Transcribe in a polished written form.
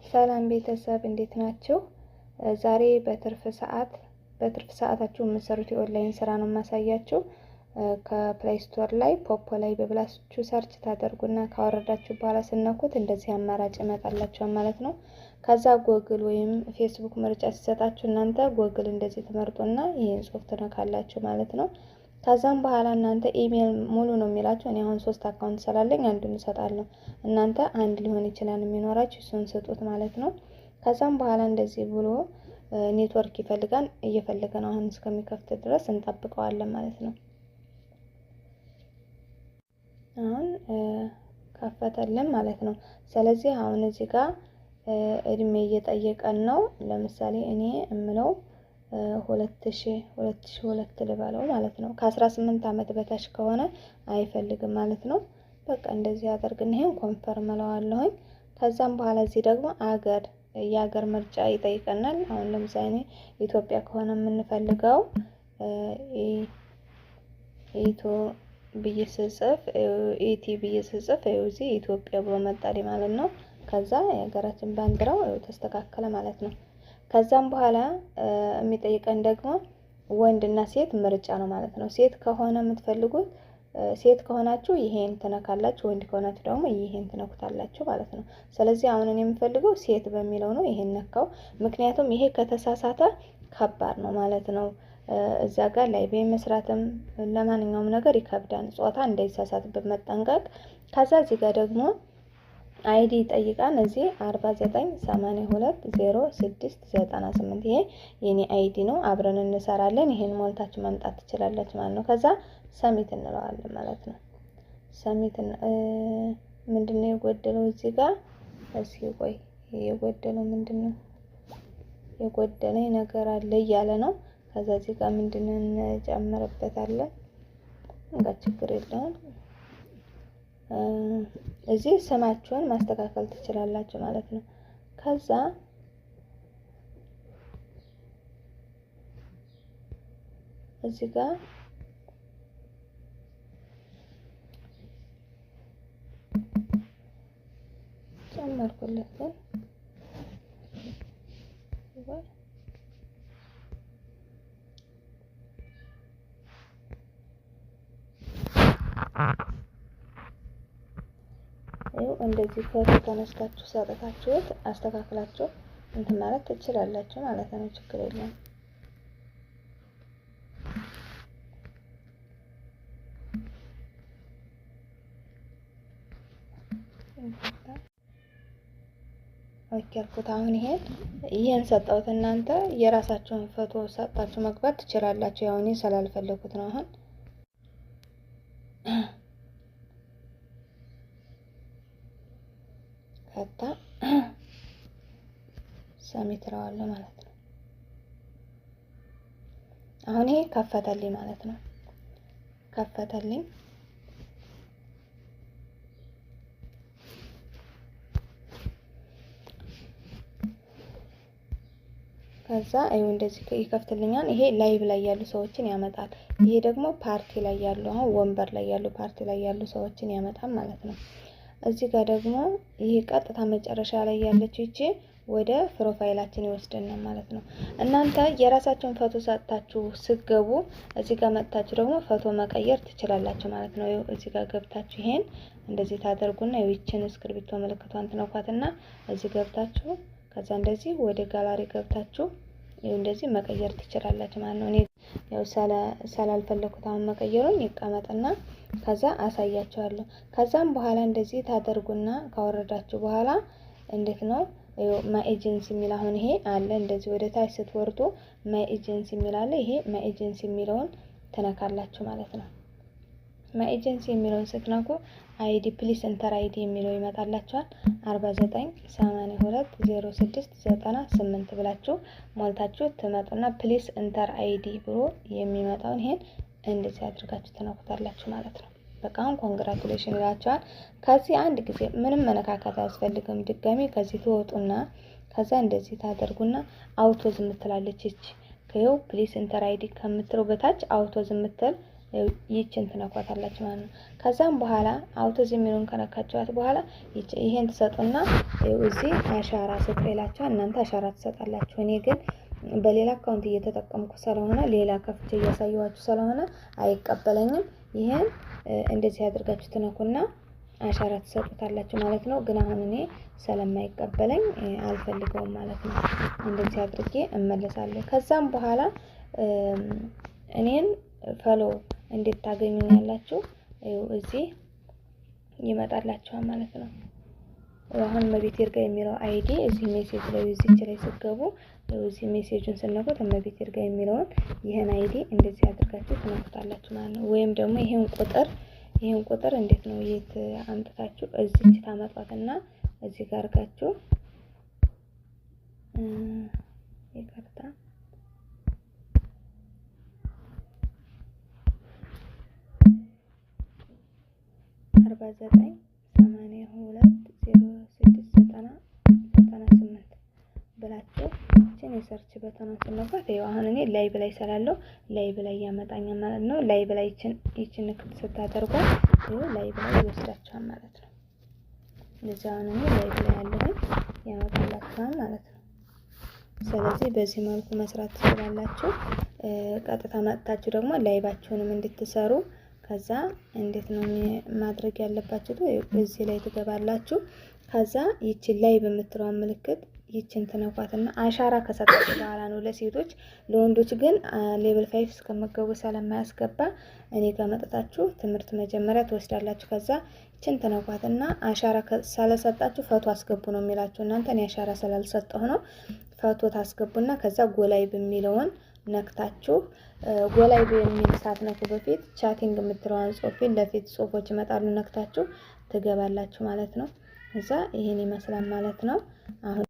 ሰላም ቤተሰብ፣ እንዴት ናችሁ? ዛሬ በትርፍ ሰዓታችሁ የምትሰሩት የኦንላይን ስራ ነው የማሳያችሁ። ከ Play Store ላይ Poppo Live ብላችሁ search ታደርጉና ካወረዳችሁ በኋላ ስትነኩት እንደዚህ አማራጭ ይመጣላችኋል ማለት ነው። ከዛ ጎግል ወይም ፌስቡክ ምርጫ ሲሰጣችሁ እናንተ ጎግል እንደዚህ ትመርጡና ይህን ጽሁፍ ትነካላችሁ ማለት ነው። ከዛም በኋላ እናንተ ኢሜል ሙሉ ነው የሚላችሁ። እኔ አሁን ሶስት account ስላለኝ አንዱን እሰጣለሁ። እናንተ አንድ ሊሆን ይችላል የሚኖራችሁ፣ እሱን ስጡት ማለት ነው። ከዛም በኋላ እንደዚህ ብሎ ኔትወርክ ይፈልጋል። እየፈለገ ነው። አሁን እስከሚከፍት ድረስ እንጠብቀዋለን ማለት ነው። አሁን ከፈተልን ማለት ነው። ስለዚህ አሁን እዚህ ጋር እድሜ እየጠየቀን ነው። ለምሳሌ እኔ እምለው 2002 ልበለው ማለት ነው። ከ18 ዓመት በታች ከሆነ አይፈልግም ማለት ነው። በቃ እንደዚህ አደርግና ይሄን confirm እለዋለሁኝ። ከዛም በኋላ እዚህ ደግሞ አገር የሀገር ምርጫ ይጠይቀናል። አሁን ለምሳሌ ኢትዮጵያ ከሆነ የምንፈልገው ኢቶ ብዬ ስጽፍ፣ ET ብዬ ስጽፍ እዚህ ኢትዮጵያ ብሎ መጣልኝ ማለት ነው። ከዛ የሀገራችን ባንዲራው ተስተካከለ ማለት ነው። ከዛም በኋላ የሚጠይቀን ደግሞ ወንድና ሴት ምርጫ ነው ማለት ነው። ሴት ከሆነ የምትፈልጉት፣ ሴት ከሆናችሁ ይሄን ትነካላችሁ፣ ወንድ ከሆናችሁ ደግሞ ይሄን ትነኩታላችሁ ማለት ነው። ስለዚህ አሁን እኔ የምፈልገው ሴት በሚለው ነው፣ ይሄን ነካው። ምክንያቱም ይሄ ከተሳሳተ ከባድ ነው ማለት ነው። እዛ ጋር ላይ መስራትም ለማንኛውም ነገር ይከብዳል። ጾታ እንዳይሳሳትበት መጠንቀቅ። ከዛ እዚህ ጋር ደግሞ ID ይጠይቃል። እዚህ 49820698 ይሄ የኔ ID ነው። አብረን እንሰራለን። ይሄን ሞልታችሁ መምጣት ትችላላችሁ ማለት ነው። ከዛ submit እንለዋለን ማለት ነው። Submit ምንድን ነው የጎደለው እዚህ ጋር? እስኪ ቆይ፣ የጎደለው ምንድን ነው? የጎደለኝ ነገር አለ እያለ ነው። ከዛ እዚህ ጋር ምንድን እንጨምርበታለን? እንጋ ችግር የለውም። እዚህ ስማችሁን ማስተካከል ትችላላችሁ ማለት ነው። ከዛ እዚህ ጋር ጨመርኩለት፣ ግን ይኸው እንደዚህ ፎቶ ተነስታችሁ ሰጥታችሁት አስተካክላችሁ እንትን ማለት ትችላላችሁ ማለት ነው። ችግር የለም። Okay አልኩት። አሁን ይሄን ሰጠሁት። እናንተ የራሳችሁን ፎቶ ሰጣችሁ መግባት ትችላላችሁ። ያው እኔ ስላልፈለኩት ነው አሁን። ከታ submit እለዋለሁ ማለት ነው። አሁን ይሄ ከፈተልኝ ማለት ነው። ከፈተልኝ። ከዛ ይኸው እንደዚህ ይከፍትልኛል። ይሄ live ላይ ያሉ ሰዎችን ያመጣል። ይሄ ደግሞ ፓርቲ ላይ ያሉ፣ አሁን ወንበር ላይ ያሉ፣ ፓርቲ ላይ ያሉ ሰዎችን ያመጣል ማለት ነው። እዚህ ጋር ደግሞ ይሄ ቀጥታ መጨረሻ ላይ ያለችው ይቺ ወደ profile ኣችን ይወስደናል ማለት ነው። እናንተ የራሳችሁን ፎቶ ሰጥታችሁ ስትገቡ እዚህ ጋር መጥታችሁ ደግሞ ፎቶ መቀየር ትችላላችሁ ማለት ነው። እዚህ ጋር ገብታችሁ ይሄን እንደዚህ ታደርጉና ይቺን እስክርቢቶ ምልክቷን ትነኳትና እዚህ ገብታችሁ ከዛ እንደዚህ ወደ ጋላሪ ገብታችሁ ይኸው እንደዚህ መቀየር ትችላላችሁ ማለት ነው። እኔ ያው ስላልፈለኩት አሁን መቀየሩን ይቀመጥና ከዛ አሳያችኋለሁ። ከዛም በኋላ እንደዚህ ታደርጉና ካወረዳችሁ በኋላ እንዴት ነው my agency የሚል አሁን ይሄ አለ። እንደዚህ ወደ ታች ስትወርዱ my agency የሚል አለ። ይሄ my agency የሚለውን ትነካላችሁ ማለት ነው። My agency የሚለውን ስትነኩ ID፣ please enter ID የሚለው ይመጣላችኋል። 49820698 ብላችሁ ሞልታችሁ ትመጡና please enter ID ብሎ የሚመጣውን ይሄን እንደዚህ አድርጋችሁ ትነኩታላችሁ ማለት ነው። በቃ አሁን congratulation ይላችኋል። ከዚህ አንድ ጊዜ ምንም መነካካት አያስፈልግም። ድጋሚ ከዚህ ትወጡና ከዛ እንደዚህ ታደርጉና auth የምትላለች ይች ከይው please enter ID ከምትለው በታች auth የምትል ይችን ትነኳታላችሁ ማለት ነው። ከዛም በኋላ authorize የሚለውን ከነካችኋት በኋላ ይሄን ትሰጡና እዚህ አሻራ ስጡ ይላችኋል። እናንተ አሻራ ትሰጣላችሁ። እኔ ግን በሌላ account እየተጠቀምኩ ስለሆነ፣ ሌላ ከፍቼ እያሳየኋችሁ ስለሆነ አይቀበለኝም። ይሄን እንደዚህ አድርጋችሁ ትነኩና አሻራ ትሰጡታላችሁ ማለት ነው። ግን አሁን እኔ ስለማይቀበለኝ አልፈልገውም ማለት ነው። እንደዚህ አድርጌ እመለሳለሁ። ከዛም በኋላ እኔን follow እንዴት ታገኙኛላችሁ? እዚህ ይመጣላችኋል ማለት ነው። አሁን እመቤት ይርጋ የሚለው ID እዚህ message ላይ፣ እዚች ላይ ስትገቡ፣ እዚህ message ኡን ስነኩት እመቤት ይርጋ የሚለውን ይህን ID እንደዚህ አድርጋችሁ ትነኩታላችሁ ማለት ነው። ወይም ደግሞ ይህን ቁጥር እንዴት ነው የት አምጥታችሁ እዚች ታመጧትና እዚህ ጋር አድርጋችሁ፣ ይቅርታ፣ 4982069098 ብላችሁ ይችን የ search button ኗን ስነኳት ይኸው አሁን እኔ live ላይ ስላለው live ላይ ያመጣኛል ማለት ነው። Live ላይ ይችን ንክት ስታደርጓት ይኸው live ላይ ይወስዳችኋል ማለት ነው። እንደዚህ አሁን እኔ live ላይ ያለሁኝ ያመጣላችኋል ማለት ነው። ስለዚህ በዚህ መልኩ መስራት ትችላላችሁ። ቀጥታ መጥታችሁ ደግሞ live ኣችሁንም እንድትሰሩ ከዛ እንዴት ነው ማድረግ ያለባችሁ? እዚህ ላይ ትገባላችሁ። ከዛ ይችን live የምትለዋን ምልክት ይችን ትነኳትና አሻራ ከሰጣችሁ በኋላ ነው ለሴቶች፣ ለወንዶች ግን level 5 እስከመገቡ ስለማያስገባ እኔ ጋር መጥታችሁ ትምህርት መጀመሪያ ትወስዳላችሁ። ከዛ ይችን ትነኳትና አሻራ ስለሰጣችሁ ፎቶ አስገቡ ነው የሚላችሁ። እናንተ እኔ አሻራ ስላልሰጠሁ ነው። ፎቶ ታስገቡና ከዛ go live የሚለውን ነክታችሁ፣ go live የሚል ሳትነኩ በፊት chatting የምትለዋን ጽሁፍ ፊት ለፊት ጽሁፎች ይመጣሉ። ነክታችሁ ትገባላችሁ ማለት ነው። እዛ ይሄን ይመስላል ማለት ነው። አሁን